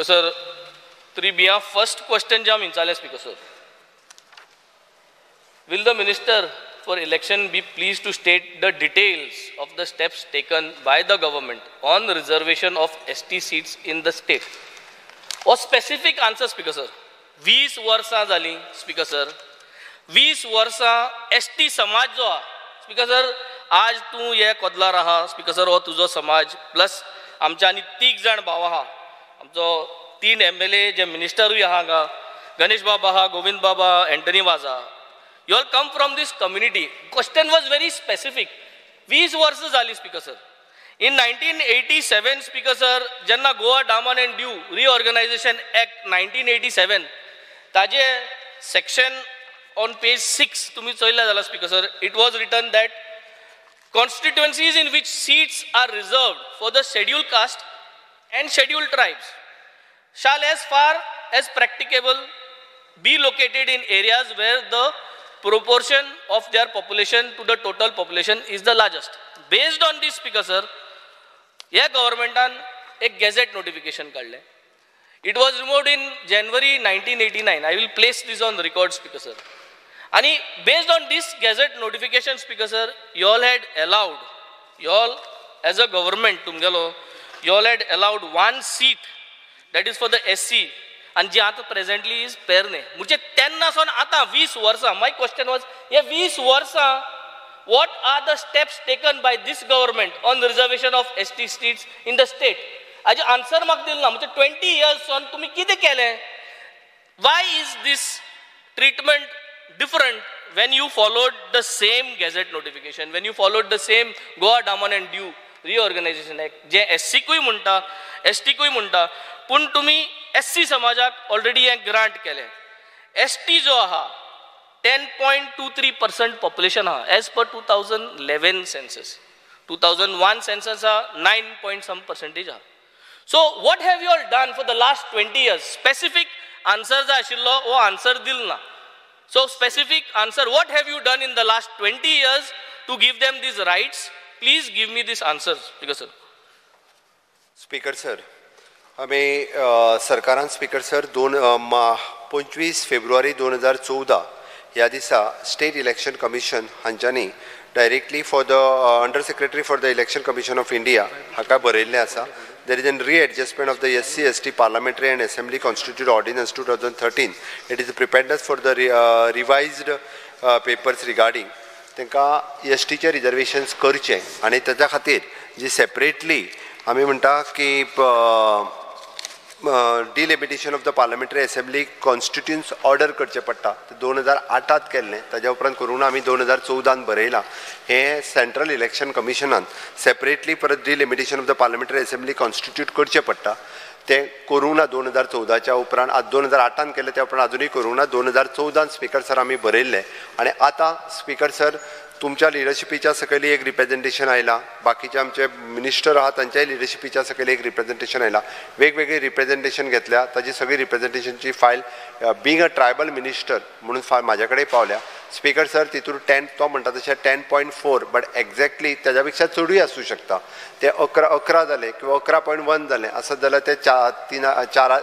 Speaker sir, तरी बिया first question जे आमी विचारलें speaker sir, will the minister for election be pleased to state the details of the steps taken by the government on reservation of ST seats in the state? हो specific answer speaker sir. 20 वर्सां जालीं speaker sir, 20 वर्सां S T समाज जो आहा speaker sir, आज तूं हे कोदलार आहा स्पीकर सर, हो तुजो समाज, प्लस आमचे आनी तीग जाण भाव आहा, आमचो 3 एमएलए जे मिनिस्टरूय आहा हांगा, गणेश बाब आहा, गोविंद बाबा, एंटनी वाजा. You all come from this community. Question was very specific. 20 वर्सां जालीं speaker sir. In 1987 speaker sir, जेन्ना Goa Daman and Diu Reorganisation Act 1987, ताजे सेक्शन ऑन पेज 6 तुमी चोयले जाल्यार speaker sir, it was written that constituencies in which seats are reserved for the scheduled caste and scheduled tribes shall, as far as practicable, be located in areas where the proportion of their population to the total population is the largest. Based on this, Speaker sir, ह्या गव्हर्मेंटान एक gazette notification काडलें. It was removed in January 1989. I will place this on record, Speaker sir. आणि based on this gazette notification, Speaker sir, you all had allowed, you all as a government तुमगेलो, you all had allowed one seat, that is for the SC, आनी जी आतां presently is Pernem. म्हणजे तेन्ना सावन आतां 20 वर्सां, my question was, हे 20 वर्सां what are the steps taken by this government on reservation of ST seats in the state? हाजे आन्सर म्हाका दिलो ना. म्हणजे 20 इयर्स सावन तुमी कितें केलें? Why is this treatment different when you followed the same gazette notification, when you followed the same Goa Daman and Diu Reorganisation Act, जे एस सीकूय म्हणटा, एस टीकूय म्हणटा, पूण तुमी एस सी समाजाक ऑलरेडी हें ग्रांट केलें. एस टी जो आहा, 10.23% पॉप्युलेशन आहा as per 2011 census. 2001 census आहा, नायन पॉयंट सम पर्संटेज आहा. So what have you all done for the last 20 years? Specific answer जाय आशिल्लो, हो आन्सर दिल ना. So specific answer, what have you done in the last 20 years to give them these rights? Please give me this answer, Speaker sir. Speaker sir, आमी सरकारान speaker sir, दोन 25 फेब्रुवारी 2014 ह्या दिसा state election commission हांच्यांनी directly for the Under Secretary for the Election Commission of India हाका बरयल्लें आसा, there is an readjustment of the SC ST Parliamentary and Assembly Constitute Ordinance 2013. It is preparedness for the revised papers regarding तांकां S टीचे reservations करचें आनी ताच्या खातीर जी सेपरेटली आमी म्हणटा की delimitation of the Parliamentary Assembly constituents order करचें पडटा, ते 2008त केल्लें, ताज्या उपरांत करूंक ना. आमी 2014न बरयलां हें. सेंट्रल इलेक्शन कमिशनान सेपरेटली परत delimitation of the Parliamentary Assembly constitute करचें पडटा, तें करूंक ना 2014च्या उपरांत. आतां 2008न केलें, त्या उपरांत अजुनूय करूंक ना. 2014न स्पीकर सर आमी बरयल्लें आनी आतां स्पीकर सर, तुमच्या लिडरशिपीच्या सकयल एक रिप्रेझेंटेशन आयलां, बाकीचे आमचे मिनिस्टर आहा तांच्याय लिडरशिपीच्या सकयल एक रिप्रेझेंटेशन आयलां. वेगवेगळी रिप्रेझेंटेशन घेतल्या, ताजी सगळी रिप्रेझेंटेशनची file being a tribal minister म्हणून फायल म्हाज्या कडेन पावल्या स्पीकर सर. तितून 10, तो म्हणटा तशें 10.4, बट एक्झॅक्टली ताज्या पेक्षा चडूय आसूं शकता. ते 11 11 जाले किंवा 11.1 जालें आसत जाल्यार ते चार तीन चारा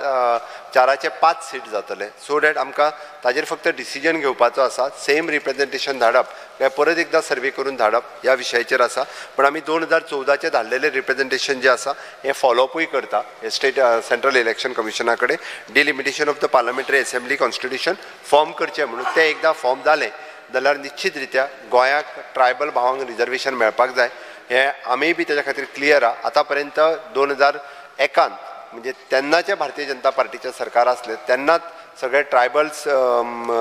चाराचे पांच सीट जातले. सो that आमकां ताजेर फक्त डिसिजन घेवपाचो आसा, सेम रिप्रेझेंटेशन धाडप काय परत एकदां सर्वे करून धाडप ह्या विशयाचेर आसा. पण आमी 2014चें धाडलेलें रिप्रेझेंटेशन जें आसा हें फॉलोअपूय करता हे स्टेट सेंट्रल इलेक्शन कमिशना कडेन, delimitation of the Parliamentary Assembly constitution form करचें म्हणून. तें एकदां फॉर्म जालें जाल्यार निश्चित रित्या गोंयाक ट्रायबल भावांक रिजर्वेशन मेळपाक जाय, हें आमीय बी तेज्या खातीर क्लियर आहा. आतां पर्यंत 2001न, म्हणजे तेन्नाचें भारतीय जनता पार्टीचें सरकार आसलें, तेन्नाच सगळे ट्रायबल्स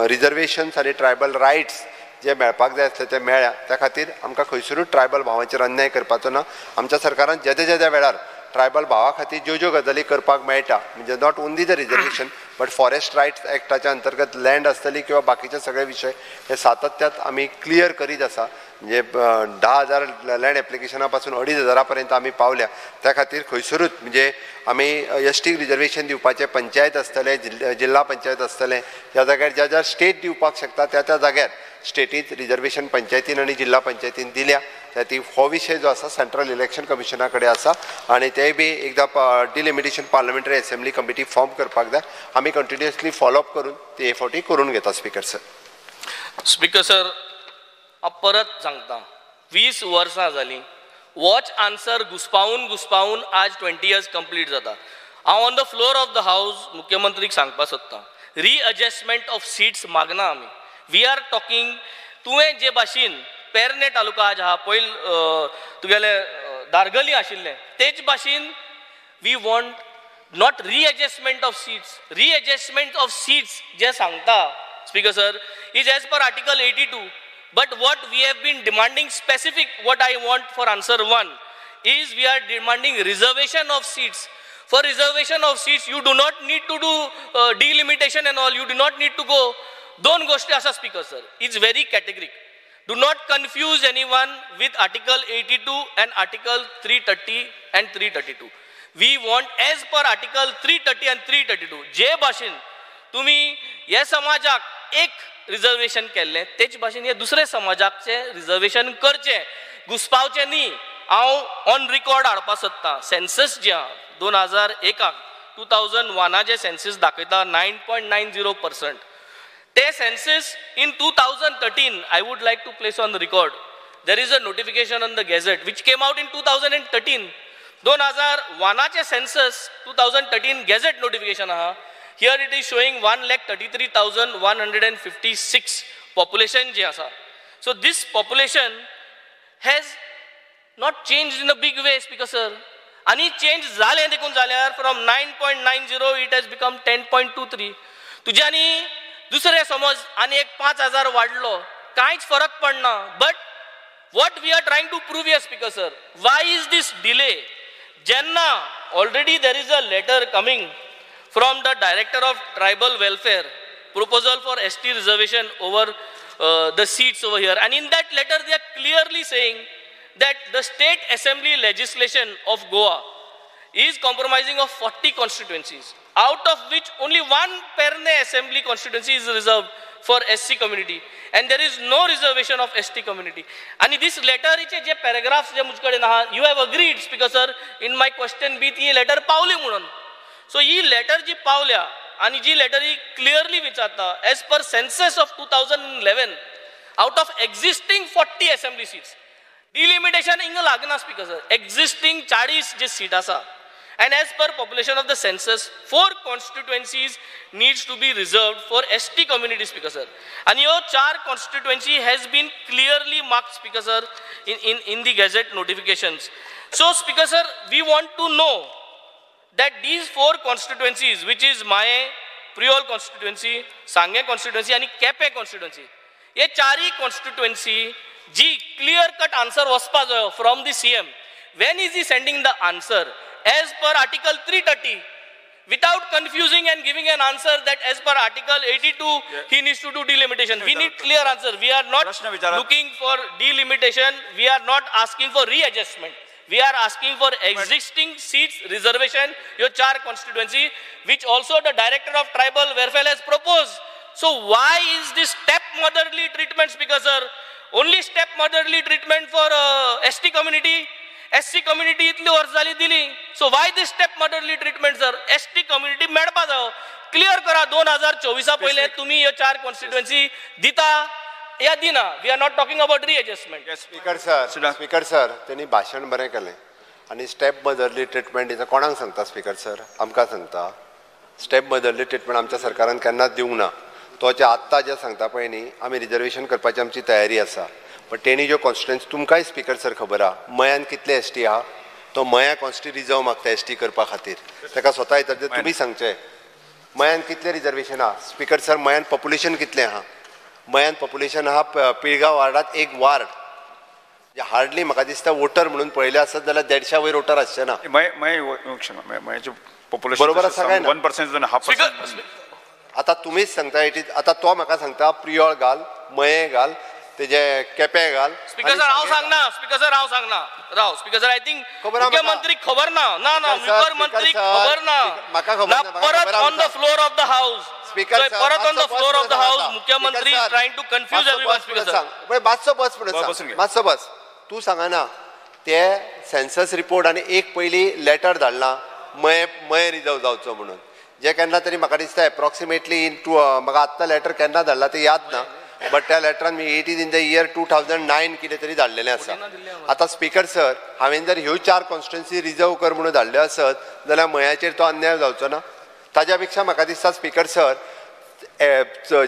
रिजर्वेशन्स आनी ट्रायबल रायट्स जे मेळपाक जाय आसले ते मेळ्ळ्या. त्या खातीर आमकां खंयसरूच ट्रायबल भावांचेर अन्याय करपाचो ना. आमच्या सरकारान जेद्या जेद्या वेळार ट्रायबल भावा खातीर ज्यो ज्यो गजाली करपाक मेळटा, म्हणजे not only the reservation but forest rights एक्टाच्या अंतर्गत लँड आसतली किंवा बाकीचे सगळे विशय, हे सातत्यात आमी क्लियर करीत आसा. म्हणजे 10,000 लँड एप्लिकेशना पासून 2,500 पर्यंत आमी पावल्या. त्या खातीर खंयसरूच म्हणजे आमी एस टी रिजर्वेशन दिवपाचें पंचायत आसतलें, जिल्हा पंचायत आसतलें, ज्या जाग्यार ज्या ज्या स्टेट दिवपाक शकता त्या त्या जाग्यार स्टेटीत रिजर्वेशन पंचायतीन आनी जिल्हा पंचायतीन दिल्या. ती हो विशय जो आसा सेंट्रल इलेक्शन कमिशना कडेन आसा आनी तेय बी एकदां delimitation parliamentary assembly committee form करपाक जाय. आमी कंटिन्युअसली फॉलोअप करून ते फावटी करून घेता स्पीकर सर. स्पीकर सर, हांव परत सांगता, 20 वर्सां जालीं वॉच आन्सर घुसपावून घुसपावून आज 20 इयर्स कंप्लीट जाता. हांव on the floor of the house मुख्यमंत्रीक सांगपाक सोदतां, रिएडजस्टमेंट ऑफ सीट्स मागना आमी. We are talking, तुवें जे भाशेन पेरणे तालुका आज आहा, पयल तुगेले दारगली आशिल्लें, तेच भाशेन we want not readjustment of seats. Readjustment of seats जे सांगता speaker sir is as per article 82. But what we have been demanding specific, what I want for answer 1 is we are demanding reservation of seats. For reservation of seats you do not need to do delimitation and all, you do not need to go. दोन गोष्टी आसा speaker sir, is very categoric. Do not confuse anyone with article 82 and article 330 and 332. We want as per article 330 and 332. जे भाशेन तुम्ही हे समाजाक एक reservation केल्लें तेच भाशेन हे दुसरे समाजाचे रिजर्वेशन करचें, घुसपावचें न्ही. हांव ऑन रिकॉर्ड हाडपाक सोदतां, सेन्सस जे आहा 2001 2001 सेन्सस दाखयता 9.90%. ते census in 2013, I would like to place on record, there is a notification on the gazette which came out in 2013. 2001 census 2013 gazette notification आहा. Here it is showing 1,33,156 population जे आसा. So this population has not changed in a big way, Speaker sir. आनी change जालें देखून जाल्यार from 9.90 it has become 10.23. तुज्यानी दुसरे समज आनी एक 5,000 वाडलो, कांयच फरक पडना. But what we are trying to prove here, Speaker sir, why is this delay? जेन्ना already there is a letter coming from the Director of Tribal Welfare, proposal for ST reservation over the seats over here. And in that letter they are clearly saying that the state assembly legislation of Goa is compromising of 40 constituencies, out of which only one Perne assembly constituency is reserved for SC community, and there is no reservation of ST community. And this letter J paragraphs जे मुझकडे ना, you have agreed, Speaker sir, in my question B ती letter पावली म्हणून. So he letter जी पावल्या आणि जी letter ही clearly विचारता as per census of 2011 out of existing 40 assembly seats, delimitation हिंगा लागना स्पीकर सर, existing 40 जे सीट आसा, and as per population of the census 4 constituencies needs to be reserved for ST community, Speaker sir. And your 4 constituency has been clearly marked, Speaker sir, in the gazette notifications. So Speaker sir, we want to know that these 4 constituencies, which is Maye, Priol constituency, Sange constituency and Kepe constituency, ये चारी constituency ji clear cut answer वचपा जायो from the CM. When is he sending the answer? As per article 330, without confusing and giving an answer that as per article 82, yeah, he needs to do delimitation. We need clear answer. We are not looking for delimitation. We are not asking for readjustment. We are asking for existing seats reservation, your 4 constituency, which also the Director of Tribal Welfare has proposed. So why is this step-motherly treatment, Speaker sir? Only step-motherly treatment for ST community? SC community इतली वर्स जाली दिली. So why this step-motherly treatment, sir? ST community मेळपा जावो. Clear करा 2024 पयले तुम्ही ह्यो 4 constituency दिता या दिना. We are not talking about readjustment. Speaker sir, speaker sir, त्यांनी भाशण बरें केलें आनी स्टेप मदरली ट्रिटमेंट हिचा कोणाक सांगता स्पीकर सर? आमकां सांगता. स्टेप मदरली ट्रिटमेंट आमच्या सरकारान केन्नाच दिवंक ना. तो जे आत्तां जे सांगता पळय न्ही, आमी रिजर्वेशन करपाची आमची तयारी आसा. पण तेणी ज्यो कॉन्स्टिट्युएन्सी तुमकांय स्पीकर सर खबर आहा, मयान कितले एस टी आहा, तो मया कॉन्स्टिट्युएन्सी रिजर्व मागता एस टी करपा खातीर. ताका स्वता येता तुमी सांगचें मयान कितलें रिजर्वेशन आहा. स्पीकर सर, मयान पॉप्युलेशन कितलें आहा? मयान पॉप्युलेशन आहा पिळगांव वार्डात एक वार्ड हार्डली म्हाका दिसता वोटर म्हणून पळयलें आसत जाल्यार 150 वयर वोटर आसचे ना. बरोबर आसा काय ना? 1% आतां तुमीच सांगता it is. आतां तो म्हाका सांगता प्रियोळ घाल, मये घाल, तेजे केपे घाल. स्पीकर सर हांव सांगना, स्पीकर सर हांव सांगना, राव स्पीकर सर I think मुख्यमंत्री खबर ना, ना ना मुख्यमंत्री खबर ना, म्हाका खबर ना. परत on the floor of the house, speaker परत on the floor of the house मुख्यमंत्री is trying to confuse everyone. Speaker sir मातसो बस म्हणून, मातसो बस. तूं सांगना ते सेन्सस रिपोर्ट आनी एक पयली लेटर धाडला मये मये रिजर्व जावचो म्हणून, जे केन्ना तरी म्हाका दिसता एप्रॉक्सिमेटली इन टू, म्हाका आत्तां लेटर केन्ना धाडला तें याद ना, बट त्या लेटरान it is in the year 2009 कितें तरी धाडलेलें आसा. आतां स्पीकर सर हांवें जर ह्यो 4 कॉन्स्टिट्युएन्सी रिजर्व कर म्हणून धाडल्यो आसत जाल्यार मयाचेर तो अन्याय जावचो ना. ताज्या पेक्षा म्हाका दिसता स्पीकर सर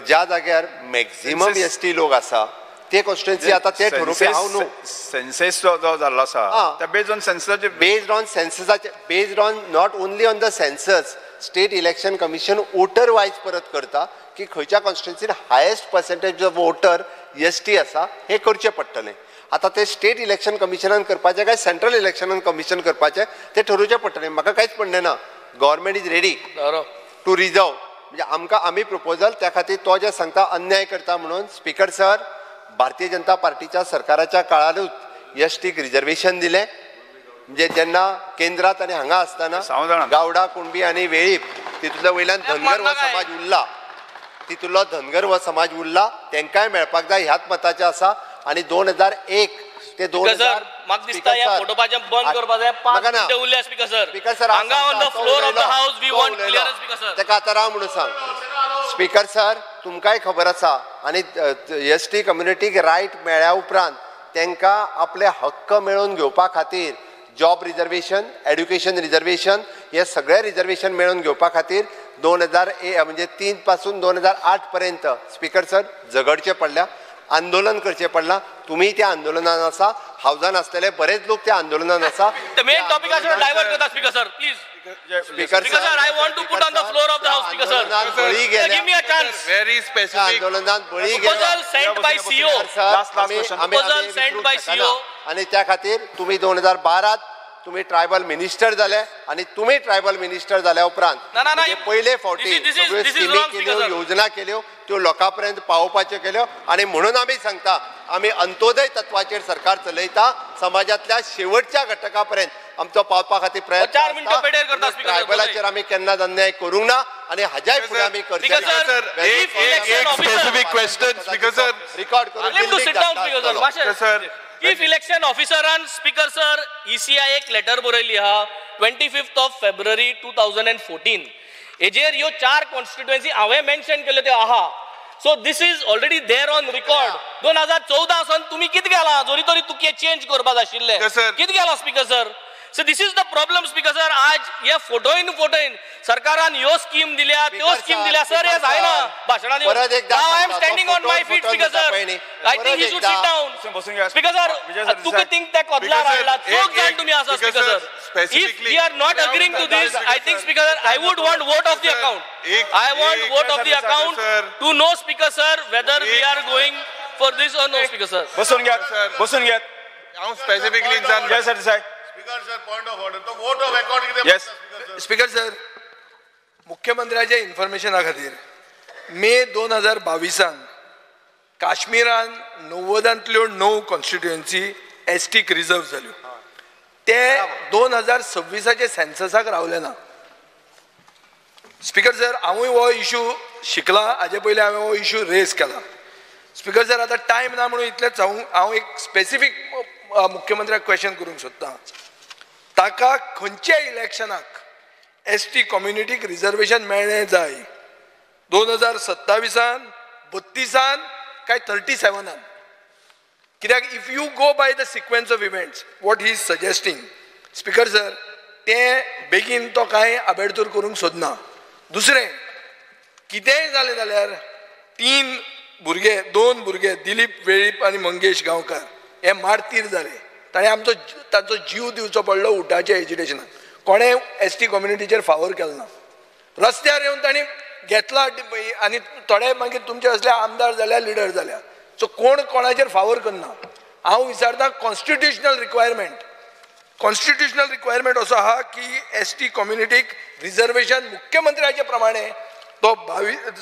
ज्या जाग्यार मॅक्झिमम एस टी लोक आसा ते कॉन्स्टिट्युएन्सी आतां ते ठरोवपी हांव न्हू. सेन्सस जो जाल्लो आसा त्या बेज्ड ऑन सेन्ससाचे, बेज्ड ऑन सेन्ससाचे, based on not only on the census, state election commission voter wise परत करता की खंयच्या कॉन्स्टिट्युएन्सीन highest percentage of voter S T आसा हें करचें पडटलें. आतां ते स्टेट इलेक्शन कमिशनान करपाचें काय सेंट्रल इलेक्शन कमिशन करपाचें तें ठरोवचें पडटलें. म्हाका कांयच म्हणणें ना, government is ready to reserve. म्हणजे आमकां आमी प्रपोजल त्या खातीर तो जे सांगता अन्याय करता म्हणून. स्पीकर सर भारतीय जनता पार्टीच्या सरकाराच्या काळारूच एस टीक रिजर्वेशन दिलें, म्हणजे जेन्ना केंद्रात आनी हांगा आसतना गावडा कुणबी आनी वेळीप तितूंतल्या वयल्यान धनगर हो समाज उरला, तितूंतलो धनगर हो समाज उरला, तेंकांय मेळपाक जाय ह्याच मताचें आसा. आनी 2001 ते 2000 म्हाका दिसता ह्या फोटोपाचें बंद करपाक जाय. 5 मिनटां उरल्या स्पीकर सर. स्पीकर सर हांगा on the floor of the house we want clearance. Speaker sir तेका आतां राव म्हणून सांग. स्पीकर सर तुमकांय खबर आसा आनी एस टी कम्युनिटीक रायट मेळ्ळ्या उपरांत तेंकां आपले हक्क मेळोवन घेवपा खातीर जॉब रिजर्वेशन, एड्युकेशन रिजर्वेशन हे सगळे रिजर्वेशन मेळोवन घेवपा खातीर 2000 म्हणजे 3 पासून 2008 पर्यंत स्पीकर सर झगडचें पडल्या, आंदोलन करचें पडलां. तुमी त्या आंदोलनान आसा, हावजान आसलेले बरेच लोक त्या आंदोलनान आसा. मेन टॉपिकाचेर डायवर्ट करता speaker sir please. Speaker sir I want to put on the floor of the house. Speaker sir give me a chance. Very specific आंदोलनान बळी गेले. Proposal sent by CO, proposal sent by CO. आनी त्या खातीर तुमी 2012 तुम्ही tribal minister जाले आनी तुम्ही ट्रायबल मिनिस्टर जाल्या उपरांत पयले फावटी सगळ्यो स्किमी केल्यो, योजना केल्यो, त्यो लोकां पर्यंत पावोवपाच्यो केल्यो. आनी म्हणून आमी सांगता आमी अंत्योदय तत्वाचेर सरकार चलयता, समाजांतल्या शेवटच्या घटका पर्यंत आमचो पावपा खातीर प्रयत्न. ट्रायबलाचेर आमी केन्नाच अन्याय करूंक ना आनी हाज्याय फुडें आमी करचे. रिकॉर्ड करून. चीफ इलेक्शन ऑफिसरान स्पीकर सर ECI एक लेटर बरयली आहा 25 February 2014 हेजेर ह्यो 4 कॉन्स्टिट्युएन्सी हांवें मेन्शन केल्यो त्यो आहा. So this is already there on record. 2014 सावन तुमी कितें केलां जोरी तरी तुका चेंज करपाक आशिल्लें कितें केलां speaker sir? So this is the problem speaker sir. आज हे फोटोइन फोटोइन सरकारान ह्यो स्कीम दिल्या त्यो स्कीम दिल्या सर हे जायना भाशणांनी. Now I am standing on my feet speaker sir. I think he should sit down speaker sir. तुका थिंक त्या कदलार हाडला चोग जाण तुमी आसा speaker sir. If we are not agreeing to this I think speaker sir I would want vote of the account. I want vote of the account to know speaker sir whether we are going for this or no speaker sir. बसून घ्यात, बसून घ्यात. हांव specifically जय sir Desai. Speaker sir point of order तो vote of account कितें? Yes speaker sir, मुख्यमंत्र्याच्या इन्फॉर्मेशना खातीर मे 2022 काश्मीरान 90तांतल्यो 9 कॉन्स्टिट्युएन्सी एस टीक रिजर्व जाल्यो. ते 2026 सेन्ससाक रावले ना. स्पीकर सर हांवूय हो इशू शिकला, हाजे पयलीं हांवें हो इशू रेज केला. स्पीकर सर आतां टायम ना म्हणून इतलेंच हांव एक स्पेसिफीक मुख्यमंत्र्याक क्वेश्चन करूंक सोदता. ताका खंयच्या इलेक्शनाक एस टी कम्युनिटीक रिजर्वेशन मेळ्ळें जाय 2027 32 काय 37? कित्याक if you go by the sequence of events what he is suggesting speaker sir तें बेगीन तो कांय आबेडतूर करूंक सोदना. दुसरें कितेंय जालें जाल्यार 3 भुरगे 2 भुरगे दिलीप वेळीप आनी मंगेश गांवकार हे मार्तीर जाले. ताणें आमचो तांचो जीव दिवचो पडलो उटाच्या एजिटेशनाक. कोणें एस टी कम्युनिटीचेर फावोर केलो ना. रस्त्यार येवन तांणी घेतला आनी थोडे मागीर तुमचे असले आमदार जाल्या लिडर जाल्या. सो कोण कोणाचेर फावोर करना. हांव विचारता कॉन्स्टिट्युशनल रिक्वायरमेंट, कॉन्स्टिट्युशनल रिक्वायरमेंट असो आहा की एस टी कम्युनिटीक रिजर्वेशन मुख्यमंत्र्याचे प्रमाणे तो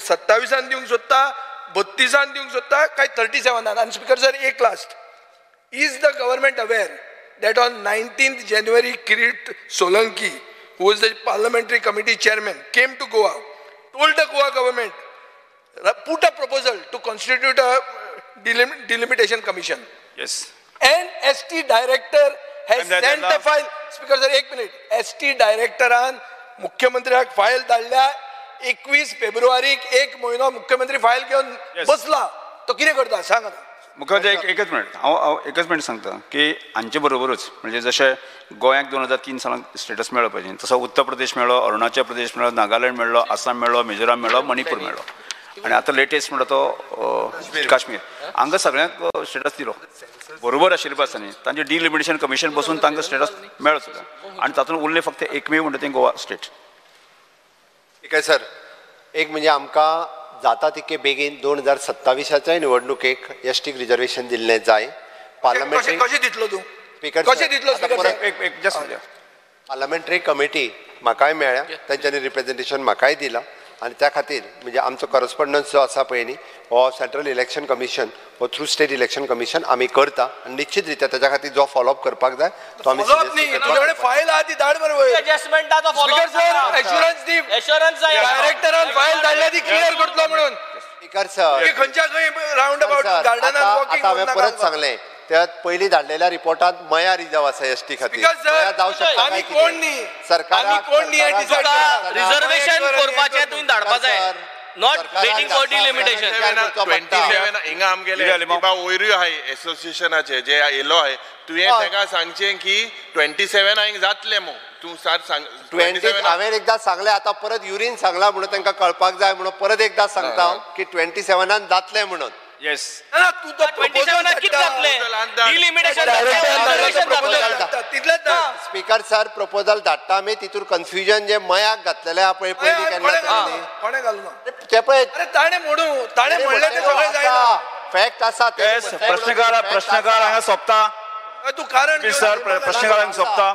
27 दिवंक सोदता, 32 दिवंक सोदता काय 37? आनी स्पीकर सर एक last, is the government aware that on 19th January Kirit Solanki, who is the parliamentary committee chairman, came to Goa, told the Goa government, put a proposal to constitute a delimitation commission. Yes. And ST director has sent the file. Speaker sir, एक minute. ST डायरेक्टरान मुख्यमंत्र्याक file धाडल्या 21 फेब्रुवारीक. एक म्हयनो मुख्यमंत्री file घेवन बसला, तो कितें करता सांग आतां. मुख्यमंत्री एकच मिनिट, हांव एकच मिनिट सांगता की हांचे बरोबरूच म्हणजे जशें गोंयाक 2003 सालान स्टेटस मेळ्ळो पळय, तसो उत्तर प्रदेश मेळ्ळो, अरुणाचल प्रदेश मेळ्ळो, नागालँड मेळ्ळो, आसाम मेळ्ळो, मिझोराम मेळ्ळो, मणिपूर मेळ्ळो, आनी आतां लेटेस्ट म्हणटा तो काश्मीर. हांगा सगळ्यांक स्टेटस दिलो बरोबर आशिल्ले आसतना तांचे डिलिमिटेशन कमिशन बसून तांकां स्टेटस मेळ्ळो सुद्दां, आनी तातूंत उरलें फक्त एकमेव म्हणटा तें गोवा स्टेट. ठीक आहे सर. एक म्हणजे आमकां जाता तितके बेगीन 2027 निवडणुकेक एसटीक रिजर्वेशन दिल्लें जाय. पार्लमेंटरी कशें दितलो तूं? कशें दितलो? पार्लमेंटरी कमिटी म्हाकाय मेळ्ळ्या, तांच्यांनी रिप्रेझेंटेशन म्हाकाय दिलां, आनी त्या खातीर म्हणजे आमचो करस्पॉन्डन्स जो आसा पळय न्ही, हो सेंट्रल इलेक्शन कमिशन हो थ्रू स्टेट इलेक्शन कमिशन आमी करता, आनी निश्चित रित्या ताच्या खातीर जो फॉलोअप करपाक जाय तो आमी फायल आहा ती धाड मरे. डायरेक्टरान फायल धाडल्या ती क्लियर करतलो म्हणून. स्पीकर सर खंयच्या खंय रावंड अबाउट गार्डनान वॉकिंग. आतां हांवें परत सांगलें, त्या पयलीं धाडलेल्या रिपोर्टांत मया रिजर्व आसा एसटी खातीर. जावं शकता आमी कोण न्ही, सरकार रिजर्वेशन करपाचें तुवें धाडपा जाय, not waiting for delimitation. 27 हिंगा आमगेले वयरूय आहाय एसोसिएशनाचे जे येयलो आहाय, तुवें ताका सांगचें की 27 हांगा जातलें मू तूं सार सांग. 20 हांवें एकदां सांगलें, आतां परत युरीन सांगलां म्हणून तांकां कळपाक जाय म्हणून परत एकदां सांगता हांव की 27 जातलें म्हणून. येस. ना तूं तो 27 कितें जातलें? डिलिमिटेशन. स्पीकर सर प्रपोजल धाडटा आमी, तितूर कन्फ्युजन जे मयाक घातलेलें आहा पळय पयलीं केन्ना कोणें घालूं तें पळय. अरे ताणें म्हणू, ताणें म्हणलें तें सगळें जायना. फॅक्ट आसा. प्रश्नकाळ प्रश्नकाळ हांगा सोंपता तूं कारण सर, प्रश्नकाळ हांगा सोंपता.